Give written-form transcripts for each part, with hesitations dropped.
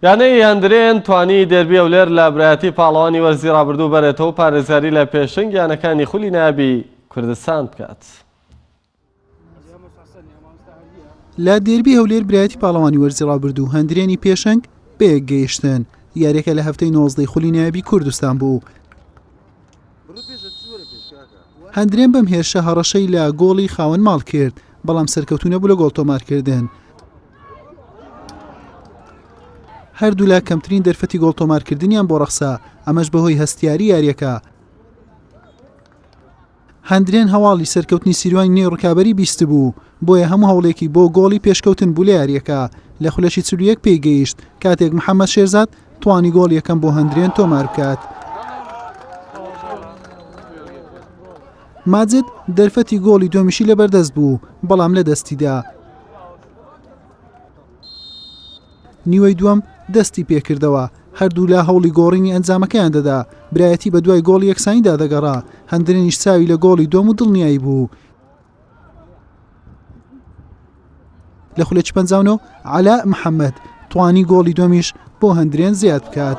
یانەی هەندرێن توانی دێربی هەولێر لە برایەتی پاڵەوانی وەرزی رابردوو بەرێتەوە و پارێزگاری لە پێشەنگ یانەکانی خولی نایابی کوردستان بکات. لە دێربی هەولێر برایەتی پاڵەوانی وەرزی رابردوو هەندرێنی پێشەنگ بەیەک گەیشتن یاریەکە لە هەفتەی نۆزدەی خولی نایابی کوردستان بوو. هەندرێن بەم هێرشە هەڕەشەی لە گۆڵی خاوەن ماڵ کرد، بەڵام سەرکەوتوو نەبوو لە گۆڵ تۆمارکردن. هەردوولا کەمترین دەرفەتی گۆڵ تۆمارکردنیان بۆ ڕەخسا، ئەمەش بەهۆی هەستیاری یارییەکە. هەندرێن هەواڵی سەرکەوتنی سیروانی نوێی ڕکابەری بیستبوو، بۆیە هەموو هەوڵێکی بۆ گۆڵی پێشکەوتن بوو لە یارییەکە، لە خولەکی 41 پێی گەیشت، کاتێک محەممەد شێرزاد توانی گۆڵ یەکەم بۆ هەندرێن تۆمار بکات. ماجد دەرفەتی گۆڵی دووەمیشی لەبەردەست بوو، بەڵام لەدەستیدا. نیوەی دووەم دەستی پێکردەوە، هەردوولا هەوڵی گۆڕینی ئەنجامەکەیان دەدا، برایەتی بەدوای گۆڵی یەکسانیدا دەگەڕا، هەندرێنیش چاوی لە گۆڵی دووەم و دڵنیایی بوو. لە خولەکی 59 عەلاء محەممەد توانی گۆڵی دووەمیش بۆ هەندرێن زیاد بکات.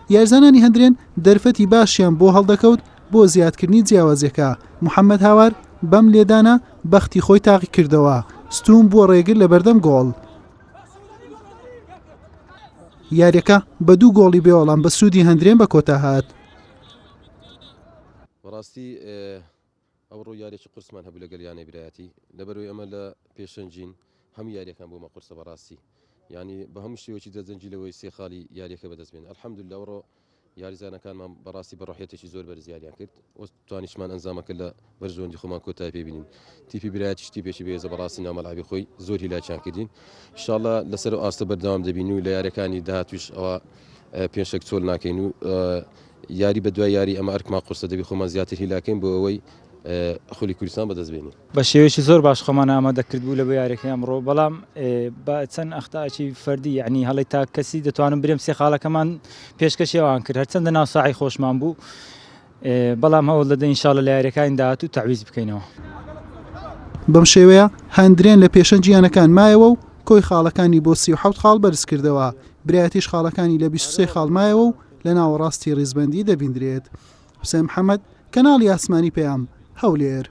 یارزانانی هەندرێن دەرفەتی باشیان بۆ هەڵدەکەوت بۆ زیادکردنی جیاوازیەکە، محەمەد هاوار بەم لێدانە بەختی خۆی تاقیکردەوە، ستوون بووە ڕێگر لەبەردەم گۆڵ. یاریەکە بە دوو گۆڵی بێوەڵام بە سوودی هەندرێن بە کۆتا هات. بەڕاستی ئەوڕۆ یاریەکی قورسمان هەبوو لەگەل یانەی برایەتی لەبەرەوەی ئەمە لە پێشەنگین هەموو یاریەکان بۆمە قورسە بەڕاستی یانی بە هەموو شێوەکی دەجەنگی لەوەی سێ خاڵی یاریەکە بەدەست بێن الحمدللە ئەوڕۆ یاریزانەکانمان بەڕاستی بە ڕۆحیەتێکی زۆر بەرز یاریان کرد و توانیشمان ئەنجامەکە لە بەرژەوەندی خۆمان کۆتای پێ بینین تیپی برایەتیش تیپێکی بەهێزە بەڕاستی ناو مەلعەبی خۆی زۆر هیلاکیان کردین ئینشاءاللە لەسەر ئەو ئاستە بەردەوام دەبین و لە یاریەکانی داهاتووش ئەوە پێشەک چۆل ناکەین و یاری بە دوای یاری ئەمە ئەرکمان قورسە دەبی خۆمان زیاتر هیلاکەین بۆ ئەوەی خولی کوردستان بەدەست بێنین. بە شێوەیەکی زۆر باش خۆمان ئامادە کردبوو لە بۆ یاریەکەی ئەمڕۆ بەڵام بە چەند ئەختاکی فەردی یعنی هەڵی تاک کەسی دەتوانم برێم سێ خاڵەکەمان پێشکەشی ئەوان کرد هەرچەندە ناو ساحەی خۆشمان بوو بەڵام هەوڵ دەدەین ئینشاڵڵە لە یاریەکانی داهاتوو تەعویز بکەینەوە. بەم شێوەیە هەندرێن لە پێشەنگی یانەکان مایەوە و کۆی خاڵەکانی بۆ 37 خاڵ بەرزکردەوە، برایەتیش خاڵەکانی لە 23 خاڵ مایەوە و لە ناوەڕاستی ریزبەندی دەبیندرێت. حوسێن محەمەد، کەناڵی ئاسمانی پەیام، هەولێر.